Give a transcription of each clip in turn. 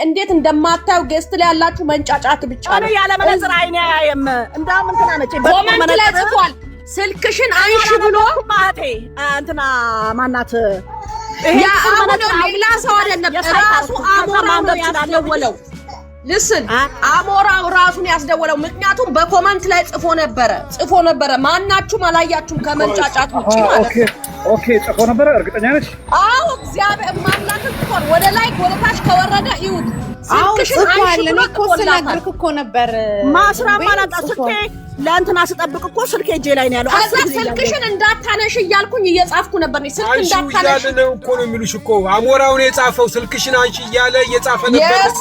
እንዴት እንደማታዩ guest ላይ ያላችሁ መንጫጫት ብቻ እኔ ነው። ያለ መነጽር አይኔ አያይም። እንዳውም እንትና ነች በጥቁር comment ላይ መነጽር ጽፏል። ስልክሽን አንሺ ብሎ ማለቴ እንትና ማናት ይሄ ያ ጥቁር አሁን መነጽር ሌላ ሰው አይደለም፣ የሳይት ራሱ አልኩት። ከዛ አሞራው ነው ማንበብ እችላለሁ። ያስደወለው። Listen አ? አሞራው ራሱን ያስደወለው። ምክንያቱም በ comment ላይ ጽፎ ነበረ፣ ጽፎ ነበረ። ማናችሁም አላያችሁም ከመንጫጫት ውጪ ማለት ነው። Okay፣ ጽፎ ነበረ። እርግጠኛ ነች? አዎ፣ እግዚአብሔር ማምላክን ጽፏል። ወደ ላይ ወደ ታች ከወረደ ይሁት አዎ ስልክሽን አንሺ ጽፏል። ብሎ እኔ እኮ ጽፎላታል። ስነግርህ እኮ ነበር። ማስራም አላጣ ጽፏል። ስልኬ ለእንትና ስጠብቅ እኮ ስልኬ እጄ ላይ ነው ያለው። ከዛ 10 ጊዜ ስልክሽን እንዳታነሽ እያልኩኝ እየጻፍኩ ነበር። እኔ ስልክ አንሺው እንዳታነሽ እያለ ነው እኮ ነው የሚሉሽ እኮ። አሞራው ነው የጻፈው። ስልክሽን አንሺ እያለ እየጻፈ ነበር። Yes፣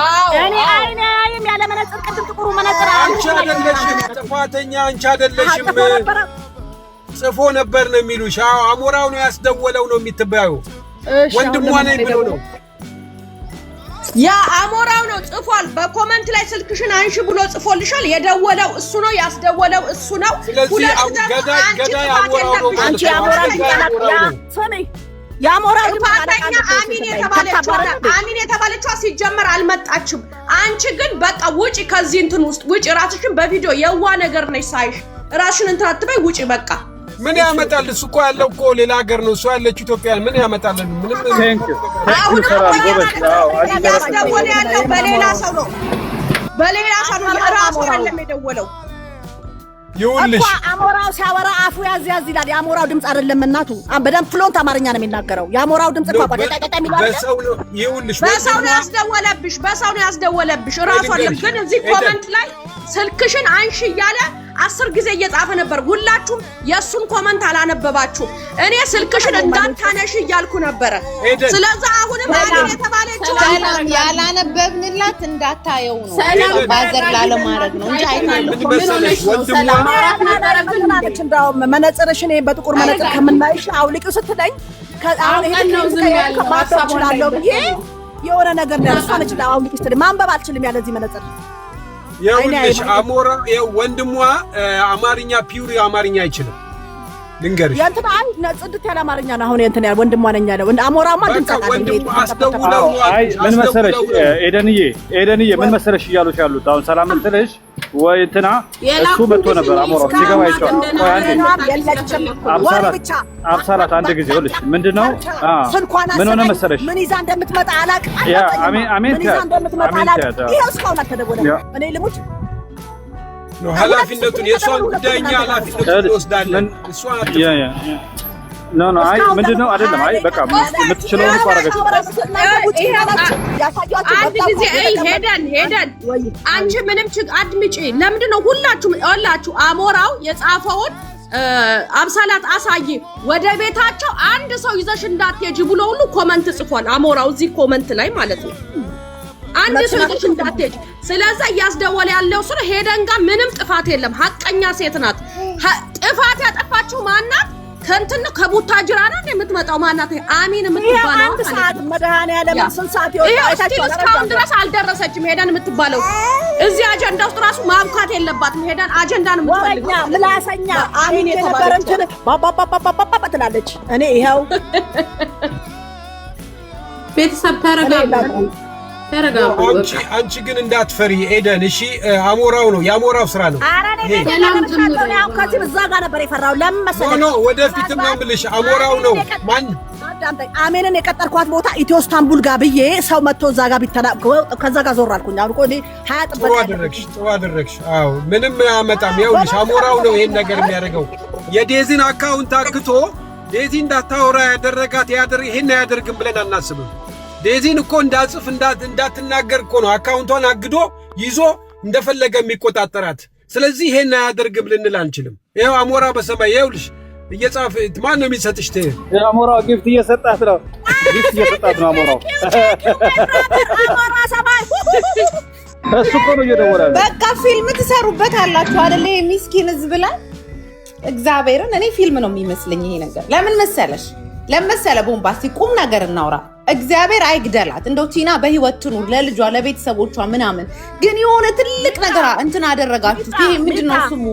አዎ። እኔ አዎ። አይኔ አያይም ያለ መነጽር። ቅድም ጥቁሩ መነጽር አንቺ አይደለሽም ጥፋተኛ፣ አንቺ አይደለሽም። ጽፎ ነበረ። ጽፎ ነበር ነው የሚሉሽ። አዎ፣ አሞራው ነው ያስደወለው ነው የሚትባዩ። እሺ፣ ወንድሟ አሁን ነኝ ብሎ ነው። ያ አሞራው ነው ጽፏል። በ comment ላይ ስልክሽን አንሺ ብሎ ጽፎልሻል። የደወለው እሱ ነው፣ ያስደወለው እሱ ነው። ስለዚህ ሁለት ደግሞ ገዳይ አንቺ ገዳይ ጥፋት አሞራው ነው የለብሽም። ማለት አንቺ ነው። የአሞራ አስገዳይ ድምፅ አለቃ አሞራው ነው። ስሚ፣ የአሞራ ድምፅ አለቃ ጥፋተኛ አሚን የተባለችዋ አሚን የተባለችዋ ሲጀመር አልመጣችም። አንቺ ግን በቃ ውጪ፣ ከዚህ እንትን ውስጥ ውጪ። ራስሽን በቪዲዮ የዋ ነገር ነሽ ሳይሽ ራስሽን እንትን አትበይ፣ ውጪ በቃ። ምን ያመጣል? እሱ እኮ ያለው እኮ ሌላ ሀገር ነው። እሱ ያለችው ኢትዮጵያ ምን ያመጣል? ምንም። Thank you. አሁንም እኮ ሰላም ጎበዝ። አዎ፣ አንቺ እያስደወለ ያለው በሌላ ሰው ነው፣ በሌላ ሰው ነው። ራሱ አይደለም የደወለው። ይኸውልሽ እኮ አሞራው ሲያወራ አፉ ያዝ ያዝ ይላል። የአሞራው ድምፅ አይደለም እናቱ። በደንብ fluent አማርኛ ነው የሚናገረው። የአሞራው ድምፅ እኮ ቋቋ የሚለው አይደለም። በሰው ነው ይኸውልሽ፣ በሰው ነው ወንድሟ ያስደወለብሽ፣ በሰው ነው ያስደወለብሽ። ራሱ አይደለም። ግን እዚህ comment ላይ ስልክሽን አንሺ እያለ 10 ጊዜ እየጻፈ ነበር። ሁላችሁም የእሱን comment አላነበባችሁም። እኔ ስልክሽን እንዳታነሽ እያልኩ ነበረ። ኤደን። ስለዚህ አሁንም አሚን የተባለችው ሰላም ያላነበብንላት እንዳታየው ነው። ሰላም bother ላለማድረግ ነው እንጂ አይታለሁ። ምን መሰለሽ ወንድሟ ነች እንዳውም መነጽርሽን ይሄ በጥቁር መነጽር ከምናይሽ አውልቂው ስትለኝ አሁን ይሄ አውቀን ነው ዝም ያልነው። ማንበብ ሀሳቧን እችላለሁ ብዬ እንዳይበተን። የሆነ ነገር ነው እሷ ነች አውልቂው ስትለኝ ማንበብ አልችልም ያለዚህ መነጽር። ይኸውልሽ አይኔ አሞራ ይኸው ወንድሟ አማርኛ pure አማርኛ አይችልም። ልንገርሽ። የእንትና አይ ጽድት ያለ አማርኛ ነው። አሁን የእንትና ያለ ወንድሟ ነኝ ያለው እንደ አሞራማ ድምፅ በቃ አውቃለሁ። ወንድሙ አስደውለው ነው አይ አልኩሽ፣ ምን መሰለሽ አስደውለው ነው። ኤደንዬ፣ ኤደንዬ፣ ምን መሰለሽ እያሉሽ ያሉት አሁን ሰላም እንትልሽ ወይ እንትና እሱ መጥቶ ነበር። አሞራው ሲገባ አይቼዋለሁ። ቆይ አንዴ የለችም ወሬ አብሳላት ብቻ። አብሳላት አንድ ጊዜ ይኸውልሽ፣ ምንድነው ስልኳን ምን ሆነ አሰጠኝ። መሰለሽ ምን ይዛ እንደምትመጣ አላቅም። ያ አሜን አሜን ምን ይዛ ትያት እንደምትመጣ አሜን አላቅም። ትያት። ይኸው እስካሁን አልተደወለም። ያ እኔ ልሙት። ነው ኃላፊነቱን የእሷን ጉዳይ እኛ ኃላፊነቱን እንወስዳለን። እሷን አትፍሪ። Yeah yeah yeah no no አይ ምንድነው አይደለም። አይ በቃ የምትችለውን እኮ አደረገች። አንድ ጊዜ እይ ሄደን ሄደን አንቺ ምንም አድምጪ። ለምንድን ነው ሁላችሁም ሁላችሁ አሞራው የጻፈውን አብሳላት አሳይ ወደ ቤታቸው አንድ ሰው ይዘሽ እንዳትሄጂ ብሎ ሁሉ comment ጽፏል። አሞራው እዚህ comment ላይ ማለት ነው። አንድ ሰው ይዘሽ እንዳትሄጂ። ስለዛ እያስደወለ ያለው ስለ ሄደን ጋር ምንም ጥፋት የለም። ሀቀኛ ሴት ናት። ጥፋት ያጠፋችው ማናት? ከእንትን ነው ከቡታጅራ ነው የምትመጣው ማናት? አሚን የምትባለው አንድ ማለት ሰዓት ነው። መድኃኒዓለምን ስንት ሰዓት ይወጣ ይኸው still አይታችኋል? እስካሁን ድረስ አልደረሰችም። ሄደን የምትባለው እዚህ አጀንዳ ውስጥ ራሱ ማብካት የለባትም። ሄደን አጀንዳ ነው ወረኛ የምትፈልገው። ምላሰኛ አሚን አሚን የነበረ የተባለችው እንትን ባባባባባባ ትላለች። እኔ ይኸው ቤተሰብ እኔ ተረጋጉ፣ ላቁም። ተረጋጉ። አንቺ አንቺ ግን እንዳትፈሪ ኤደን። እሺ አሞራው ነው፣ የአሞራው ስራ ነው። ኧረ እኔ ይሄ ሰላም ጨርሻለሁ። እኔ ጀምሮ አሁን ከዚህ እዛ ጋር ነበር የፈራው። ለምን No መሰለህ? No፣ ወደፊትም ነው የምልሽ። አሞራው ነው ማን አዳምጠኝ። አሜንን የቀጠርኳት ቦታ ኢትዮ ስታንቡል ጋር ብዬ ሰው መጥቶ እዛ ጋር ቢተና ከዛ ጋር ዞር አልኩኝ። አሁን እኮ እኔ 20 ጥሩ ጥበቃ አደረግሽ፣ ጥሩ አደረግሽ። አዎ ምንም አያመጣም። ይኸውልሽ አሞራው ነው ይሄን ነገር የሚያደርገው። የዴዚን account አክቶ ዴዚ እንዳታወራ ያደረጋት ይሄን አያደርግም ብለን አናስብም። ዴዚን እኮ እንዳጽፍ እንዳትናገር እኮ ነው account ቷን አግዶ ይዞ እንደፈለገ የሚቆጣጠራት። ስለዚህ ይሄን አያደርግም ልንል አንችልም። ይኸው አሞራ በሰማይ ይኸውልሽ እየጻፈ ማን ነው የሚሰጥሽ? አሞራው gift እየሰጣት ነው። Gift እየሰጣት ነው አሞራው። አሞራ ሰማይ እሱ እኮ ነው እየደወለ ያለው። በቃ ፊልም ትሰሩበት አላችሁ አይደለ? ይሄ ሚስኪን ህዝብ ላይ እግዚአብሔርን እኔ ፊልም ነው የሚመስለኝ ይሄ ነገር። ለምን መሰለሽ? ለምን መሰለ ቦምባስቲ ቁም ነገር እናውራ። እግዚአብሔር አይግደላት፣ እንደው ቲና በህይወት ትኑር ለልጇ ለቤተሰቦቿ ምናምን። ግን የሆነ ትልቅ ነገር እንትን አደረጋችሁት። ይሄ ምንድን ነው ስሙ?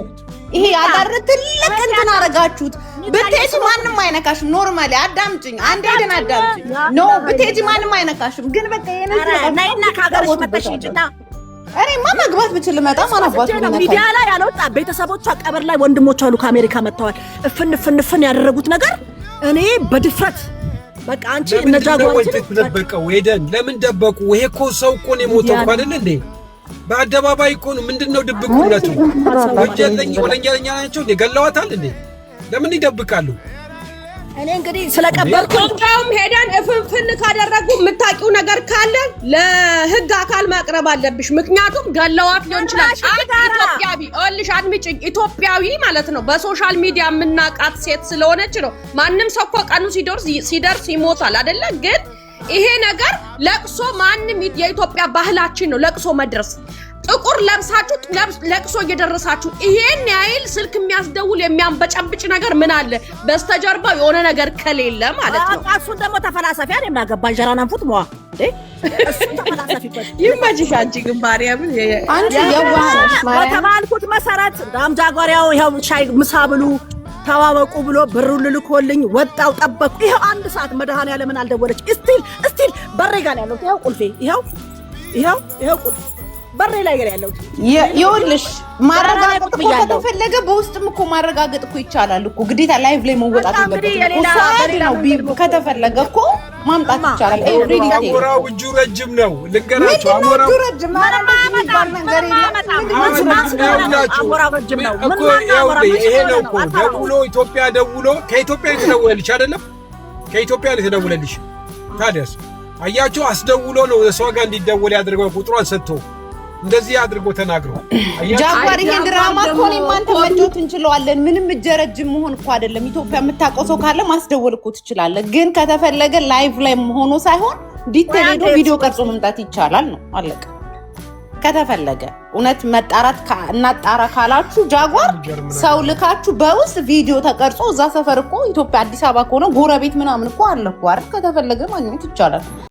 ይሄ ያዳር ትልቅ እንትን አረጋችሁት። ብትሄጂ ማንም አይነካሽም። Normally አዳምጪኝ፣ አንዴ ሄደን አዳምጪኝ። No፣ ብትሄጂ ማንም አይነካሽም። ግን በቃ የነዚህ ነይና ከሀገርሽ መጥተሽ ሂጂና። እኔማ መግባት ብችል መጣ ማን አባቱ? ሚዲያ ላይ ያልወጣ ቤተሰቦቿ ቀብር ላይ ወንድሞቿ አሉ ከአሜሪካ መጥተዋል። እፍን እፍን እፍን ያደረጉት ነገር እኔ በድፍረት በቃ አንቺ እነ ለምንድን ነው የተደበቀው? ሄደን ለምን ደበቁ? ይሄ እኮ ሰው እኮ ነው የሞተው እኮ አይደል እንዴ? በአደባባይ እኮ ነው። ምንድን ነው ድብቁነቱ? ወንጀለኛ ወንጀለኛ ናቸው እንዴ? ገለዋታል እንዴ? ለምን ይደብቃሉ? እኔ እንግዲህ ስለቀበርኩ ኢትዮጵያውም ሄደን እፍንፍን ካደረጉ የምታውቂው ነገር ካለ ለህግ አካል ማቅረብ አለብሽ። ምክንያቱም ገለዋት ሊሆን ይችላል። አንድ ኢትዮጵያዊ ይኸውልሽ፣ አድምጪኝ፣ ኢትዮጵያዊ ማለት ነው በ social media የምናውቃት ሴት ስለሆነች ነው። ማንም ሰው እኮ ቀኑ ሲደርስ ይሞታል አይደለ? ግን ይሄ ነገር ለቅሶ ማንም የኢትዮጵያ ባህላችን ነው ለቅሶ መድረስ። ጥቁር ለብሳችሁ ለቅሶ እየደረሳችሁ ይሄን ያህል ስልክ የሚያስደውል የሚያንበጨብጭ ነገር ምን አለ? በስተጀርባው የሆነ ነገር ከሌለ ማለት ነው። እሱን ደግሞ ተፈላሰፊ። እኔ ምን አገባኝ? እንጀራን አንፉት መዋ እንዴ፣ እሱን ተፈላሰፊበት። ይመችሽ። አንቺ ግን ማርያምን አንቺ የዋህ ነሽ ማርያም። በተባልኩት መሰረት ዳም ጃጓሪያው ይኸው ሻይ ምሳ ብሉ ተዋወቁ ብሎ ብሩን ልልኮልኝ ወጣው። ጠበቅኩ። ይኸው አንድ ሰዓት መድኃኒዓለምን አልደወለች። Still በሬ ጋር ነው ያለሁት። ይኸው ቁልፌ፣ ይኸው ይኸው ይኸው ቁልፍ በሬ ላይ ጋር ያለሁት። ይኸውልሽ፣ ማረጋገጥ እኮ ከተፈለገ በውስጥም እኮ ማረጋገጥ እኮ ይቻላል እኮ። ግዴታ live ላይ መወጣት የለበትም እኮ። እሱ ነው፣ ከተፈለገ እኮ ማምጣት ይቻላል። Every detail አሞራው እጁ ረጅም ነው፣ ልንገራቸው። አሞራው እጁ ረጅም የሚባል ነገር የለም። አሞራው ረጅም ነው እኮ። ይሄ ነው እኮ ደውሎ ኢትዮጵያ ደውሎ ከኢትዮጵያ የተደወለልሽ አይደለም? ከኢትዮጵያ ነው የተደወለልሽ። ታዲያስ አያችሁ፣ አስደውሎ ነው እሷ ጋር እንዲደወል ያደርገው ቁጥሯን ሰጥቶ እንደዚህ አድርጎ ተናግሮ። ጃጓር፣ ይሄን ድራማ እኮ እኔም አንተ መጫወት እንችለዋለን። ምንም እጀ ረጅም መሆን እኮ አይደለም። ኢትዮጵያ የምታውቀው ሰው ካለ ማስደወል እኮ ትችላለህ። ግን ከተፈለገ live ላይ ሆኖ ሳይሆን detail ሄዶ ቪዲዮ ቀርጾ መምጣት ይቻላል ነው፣ አለቀ። ከተፈለገ እውነት መጣራት እናጣራ ካላችሁ ጃጓር ሰው ልካችሁ በውስጥ ቪዲዮ ተቀርጾ እዛ ሰፈር እኮ ኢትዮጵያ አዲስ አበባ ከሆነ ጎረቤት ምናምን እኮ አለ እኮ አይደል? ከተፈለገ ማግኘት ይቻላል።